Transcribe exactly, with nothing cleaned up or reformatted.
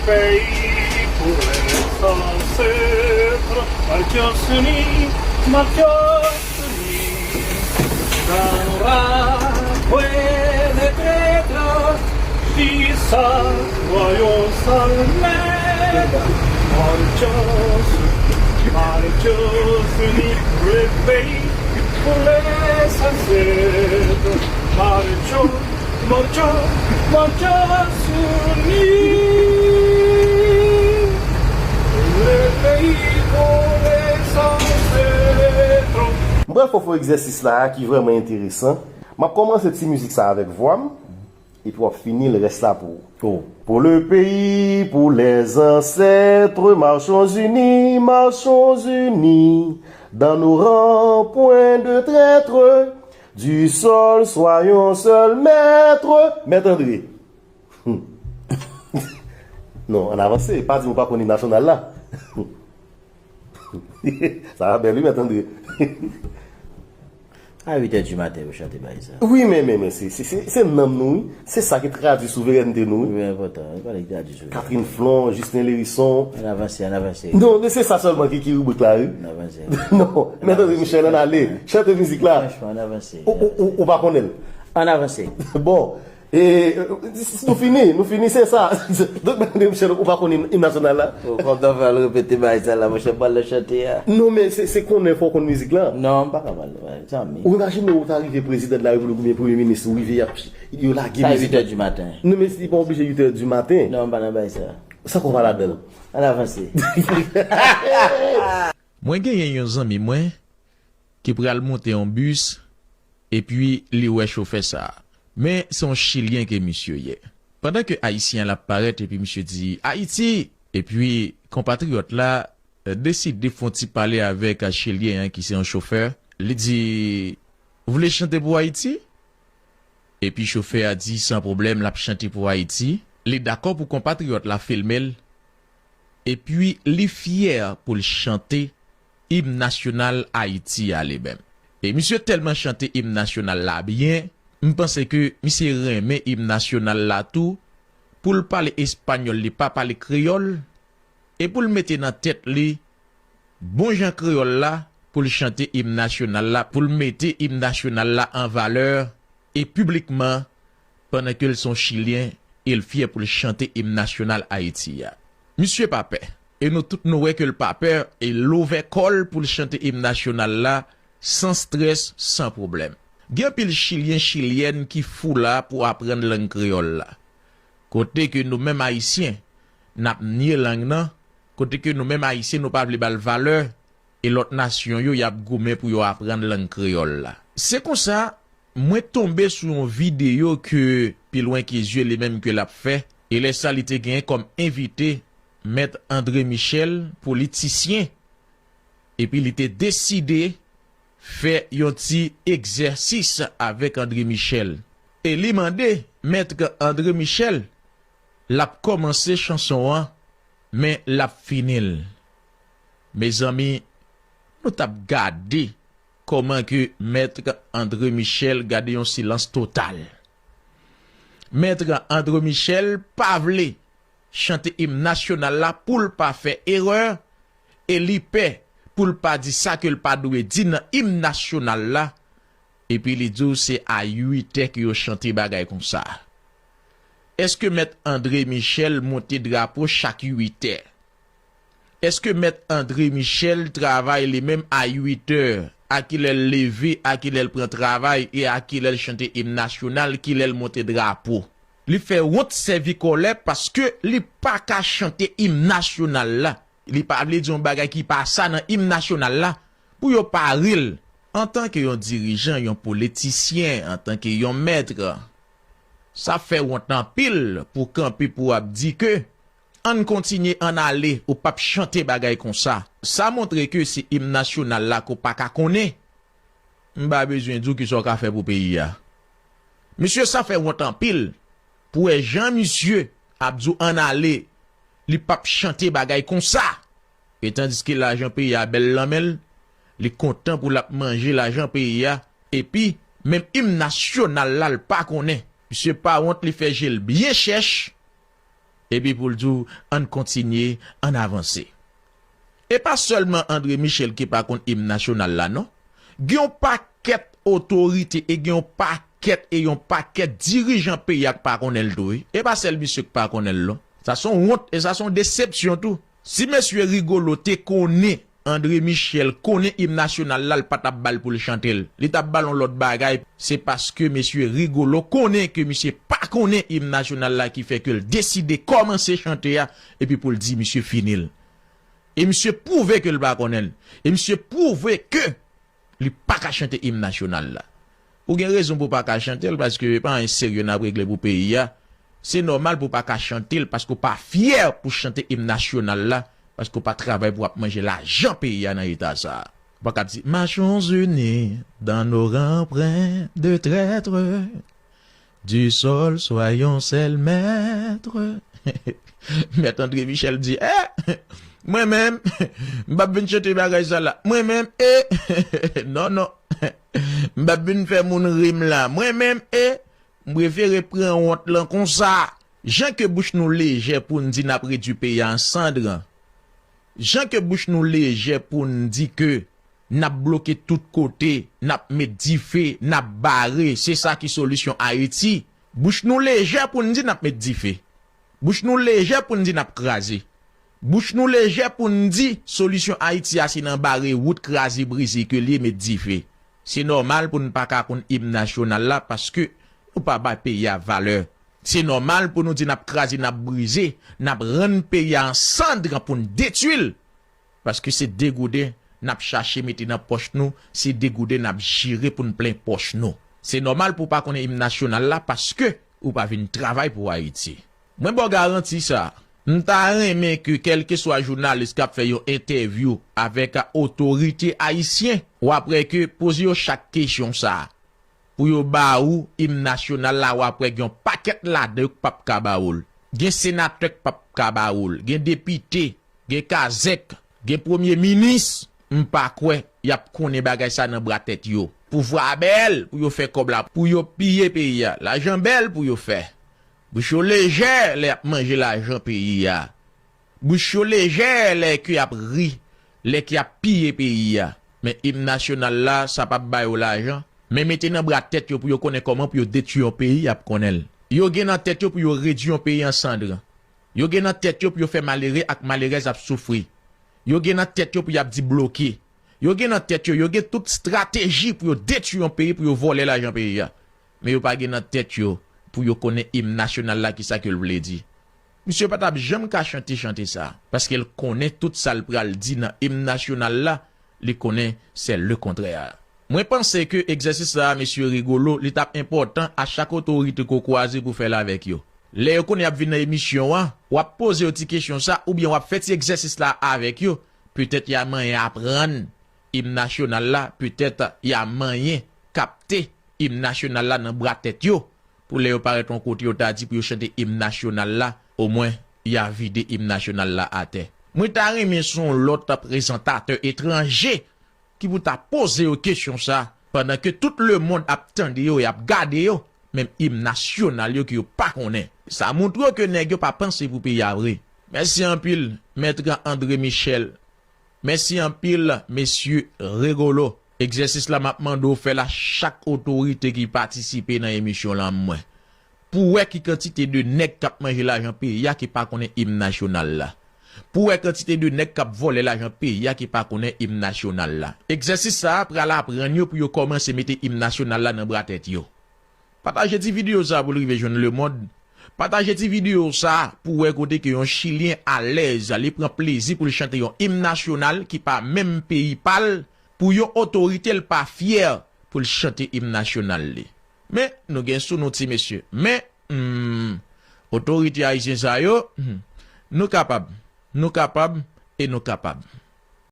Pays pour les ancêtres, Malchance unie, Malchance unie, dans nos rapprochés des traîtres, qui soyons seuls maîtres, Malchance, Malchance unie pour le pays, pour les ancêtres, Malchance. Mancha, mancha sou li. Le pays pour les ancêtres. M pral fè w fè egzèsis la a ki vrèman enteresan. M ap kòmanse ti mizik sa avèk vwa m, epi w ap fini l rès la pou ou. Pour le pays, pour les ancêtres, marchons unis, marchons unis, dans nos rangs, point de traîtres. Du sol, soyons seuls maîtres. Mèt André. Hmm. Non, ann avanse. Pa di m ou pa konn im nasyonal la. Sa a bèl, wi, Mèt André. A uit è di maten, yo chante bagay sa. Wi, men, men, men, se, se, se, se nanm nou, wi. Se sa ki tradui souverènte nou, wi. Wi, enpòtan. E pa li ki tradui souverènte. Catherine Flon, Justin Lherisson. Ann avanse, ann avanse. Non, men se sa sèlman ki, ki ribrik la, wi. Ann avanse. Non, Mèt André Michel, ann ale. Chante mizik la. Franchman, ann avanse. Ou, ou, ou, ou pa konnen l? Ann avanse. Bon, e, e, nou fini, nou fini, se sa. Donk, Mèt André Michel, ou pa konn im, im nasyonal la? O, kòm ta fè al repete bagay sa la, monchè, m pral nan chante a. Non, men se, se konnen fò w konn mizik la. Non, m pa ka pral, zanmi. Ou imajine w ta rive prezidan de la repiblik oubyen premye minis, ou rive, y ap, yo lage mizik la. Sa uit è di maten. Non, men li pa oblije uit è di maten. Non, m pa nan bagay sa. Sa k w pa ladan l? Ann avanse. Mwen genyen yon zanmi mwen ki pral monte yon bis, epi li wè chofè sa a. Men se yon Chilyen ke misye ye. Pandan ke Ayisyen an ap parèt, epi misye di, "Ayiti!" Epi konpatriyòt la, eh, deside fè yon ti pale avèk, eh, Chilyen an ki se yon chofè. Li di, "Ou vle chante pou Ayiti?" Epi chofè a di, san pwoblèm, l ap chante pou Ayiti. Li dakò pou konpatriyòt la filme l. Epi li fyè pou l chante im nasyonal Ayiti a li menm. E misye tèlman chante im nasyonal la byen, m panse ke misye renmen im nasyonal la tou, pou l pale espanyòl, li pa pale kreyòl, e pou l mete nan tèt li, bon jan kreyòl la, pou l chante im nasyonal la, pou l mete im nasyonal la an valè, e piblikman, pandan ke l se yon Chilyen, e l fyè pou l chante im nasyonal Ayiti a. Misye pa pè, e nou tout nou wè ke l pa pè, e l ouvè kò l pou l chante im nasyonal la, san strès, san pwoblèm. Gen anpil Chilyen, Chilyèn ki fou la pou aprann lang kreyòl la. Kote ke nou menm Ayisyen, n ap nye lang nan, kote ke nou menm Ayisyen, nou pa vle ba l valè, e lòt nasyon yo, y ap goumen pou yo aprann lang kreyòl la. Se konsa, mwen tonbe sou yon videyo ke Pi Lwen Ke Zye li menm ke l ap fè, e lè sa li te genyen kòm envite Mèt André Michel, politisyen, epi li te deside fè yon ti egzèsis avèk André Michel. E li mande Mèt André Michel, l ap kòmanse chanson an, men l ap fini l. Mezanmi, nou t ap gade kòman ke Mèt André Michel gade yon silans total. Mèt André Michel pa vle chante im nasyonal la pou l pa fè erè, e li pè pou l pa di sa ke l pa dwe di nan im nasyonal la, epi li di w se a uit è ke yo chante bagay konsa. Èske Mèt André Michel monte drapo chak uit è? Èske Mèt André Michel travay li menm a uit è? A kilè l leve, a kilè l pran travay e a kilè l chante im nasyonal, kilè l monte drapo? Li fè wont sèvi kòlè paske li pa ka chante im nasyonal la. Li pa vle di yon bagay ki pa sa nan im nasyonal la pou yo pa ri l. Antanke yon dirijan, yon politisyen, antanke yon mèt, sa fè wont anpil pou kanpe pou ap di ke ann kontinye ann ale, ou p ap chante bagay konsa. Sa montre ke se im nasyonal la ke w pa ka konnen. M pa bezwen di w kisa w ka fè pou peyi a. Mesye, sa fè wont anpil pou wè jan misye ap di w ann ale, li p ap chante bagay konsa. E tandiske lajan peyi a bèl nan men l, li kontan pou l ap manje lajan peyi a, epi menm im nasyonal la l pa konnen. Misye pa wont, li fè je l byen chèch, epi pou l di w, ann kontinye, ann avanse. E pa sèlman André Michel ki pa konn im nasyonal la, non. Gen yon pakèt otorite e gen yon pakèt e yon pakèt dirijan peyi a k pa konnen l tou, wi. E pa sèl misye k pa konnen l, non. Sa se yon wont e sa se yon desepsyon tou. Si mesye Rigolo te konnen André Michel konnen im nasyonal la, l pa t ap ba l pou l chante l. Li t ap ba l yon lòt bagay. Se paske mesye Rigolo konnen ke misye pa konnen im nasyonal la ki fè ke l deside kòmanse chante a, epi pou l di misye fini l. E misye pwouve ke l pa konnen l. E misye pwouve ke li pa ka chante im nasyonal la. Ou gen rezon pou w pa ka chante l, paske e pa anyen serye n ap regle pou peyi a. Se nòmal pou w pa ka chante l, paske w pa fyè pou chante im nasyonal la, paske w pa travay pou w ap manje lajan peyi a nan eta sa a. Ou pa ka di, marchons unis dans nos rangs pleins de traîtres. Du sol, soyons seuls maîtres. Mèt André Michel di, eh, mwen menm, m p ap vin chante bagay sa la. Mwen menm, eh, non, non. M p ap vin fè moun ri m la. Mwen menm, eh, m prefere pran wont lan konsa. Jan ke bouch nou lejè pou n di n ap redui peyi a an sann, jan ke bouch nou lejè pou n di ke n ap bloke tout kote, n ap met dife, n ap bare, se sa ki solisyon Ayiti. Bouch nou lejè pou n di n ap met dife. Bouch nou lejè pou n di n ap kraze. Bouch nou lejè pou n di solisyon Ayiti a se nan bare wout, kraze brize ke l ye, met dife. Se nòmal pou n pa ka konn im nasyonal la paske nou pa bay peyi a valè. Se nòmal pou nou di n ap kraze, n ap brize, n ap rann peyi a an sann pou n detwi l. Paske se degouden n ap chache mete nan pòch nou, se degouden n ap jere pou n plen pòch nou. Se nòmal pou w pa konnen im nasyonal la paske ou pa vin travay pou Ayiti. Mwen ba w garanti sa, m ta renmen ke kèlkeswa jounalis k ap fè yon entèvyou avèk otorite ayisyen, w ap wè ke poze yo chak kesyon sa a. Pou yo ba ou im nasyonal la, w ap wè gen yon pakèt ladan yo k p ap ka ba ou l. Gen senatè k p ap ka ba ou l. Gen depite, gen kazèk, gen premye minis. M pa kwè y ap konnen bagay sa nan bra tèt yo. Pouvwa bèl pou yo fè kòb la, pou yo piye peyi a. Lajan bèl pou yo fè. Bouch yo lejè lè y ap manje lajan peyi a. Bouch yo lejè lè ke y ap ri, lè ke y ap piye peyi a. Men im nasyonal la, sa p ap ba yo lajan. Men mete nan bra tèt yo pou yo konnen kòman pou yo detwi yon peyi, y ap konnen l. Yo gen nan tèt yo pou yo redui yon peyi an sann. Yo gen nan tèt yo pou yo fè malere ak malerèz ap soufri. Yo gen nan tèt yo pou y ap di bloke. Yo gen nan tèt yo, yo gen tout estrateji pou yo detwi yon peyi, pou yo vòlè lajan peyi a. Men yo pa gen nan tèt yo pou yo konnen im nasyonal la kisa ke l vle di. Misye pa t ap janm ka chante chante sa, paske l konnen tout sa l pral di nan im nasyonal la, li konnen se le kontrè. Mwen panse ke egzèsis sa a, mesye Rigolo, li t ap enpòtan a chak otorite ke w kwaze pou w fè l avèk yo. Lè yo konnen y ap vin nan emisyon an, w ap poze yo ti kesyon sa, oubyen w ap fè ti egzèsis la avèk yo, petèt y a manyen aprann im nasyonal la, petèt y a manyen kapte im nasyonal la nan bra tèt yo, pou lè yo parèt yon kote yo ta di pou yo chante im nasyonal la, omwen y a vide im nasyonal la atè. Mwen ta renmen se yon lòt prezantatè etranje ki pou ta poze yo kesyon sa, pandan ke tout lemonn ap tande yo, y ap gade yo, menm im nasyonal yo ke yo pa konnen. Sa montre w ke nèg yo pa panse pou peyi a vre. Mèsi anpil, Mèt André Michel. Mèsi anpil, mesye Rigolo. Egzèsis la m ap mande w fè l a chak otorite ki patisipe nan emisyon lan mwen. Pou w wè ki kantite de nèg k ap manje lajan peyi a ki pa konnen im nasyonal la. Pou w wè kantite de nèg k ap vòlè lajan peyi a ki pa konnen im nasyonal la. Egzèsis sa a pral aprann yo pou yo kòmanse mete im nasyonal la nan bra tèt yo. Pataje ti videyo sa a pou l rive jwenn lemonn. Pataje ti videyo sa a pou w wè kote ke yon Chilyen alèz, li pran plezi pou l chante yon im nasyonal ki pa menm peyi pa l, pou yon otorite l pa fyè pou l chante im nasyonal li. Men, nou gen sou nou ti mesye. Men, hmm, otorite ayisyen sa yo, hmm, nou kapab. Nou kapab e nou kapab.